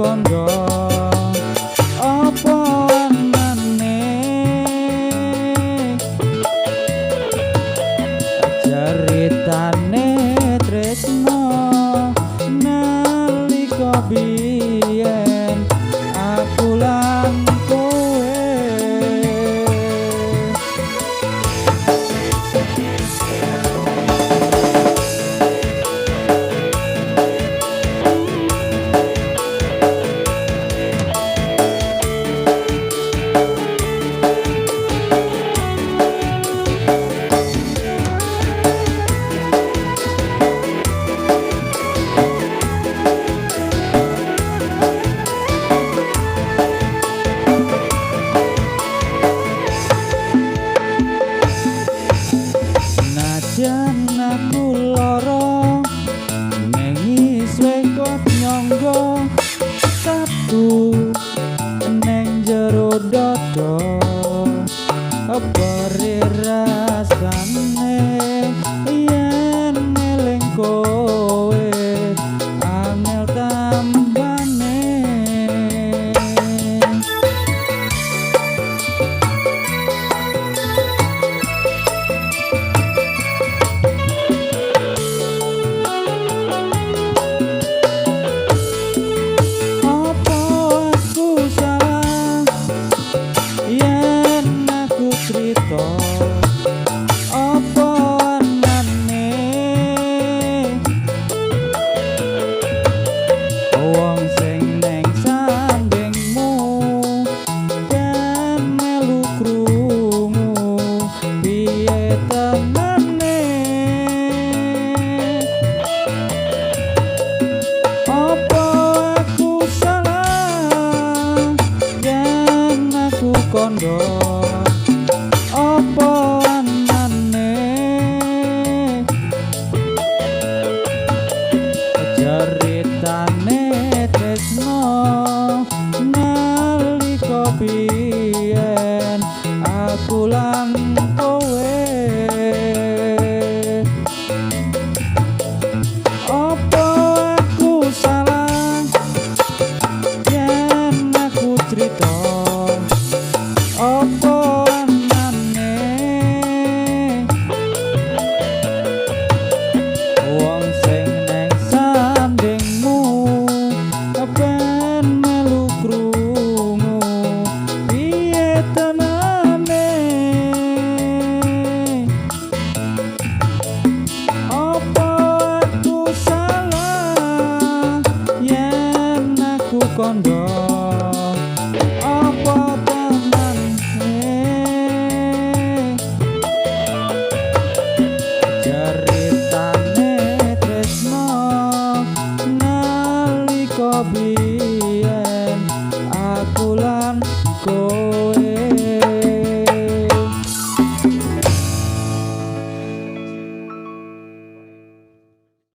Kondo apa anane ceritane tresno nalika biyen aku lan kowe. Najan aku lara ning isih kuat nyangga satu ning jero dada perih rasane yen eling kowe angel tambane. Apa aku salah yen aku crita apa anane wong sing neng sandingmu ben melu krungu piye tenane. Apa aku salah yen aku kondo apa anane ceritane tresno nalika biyen aku lan kowe. Apa aku salah yen aku crita apa anane wong sing neng sandingmu ben melu krungu piye tenane. Apa aku salah yen aku kondo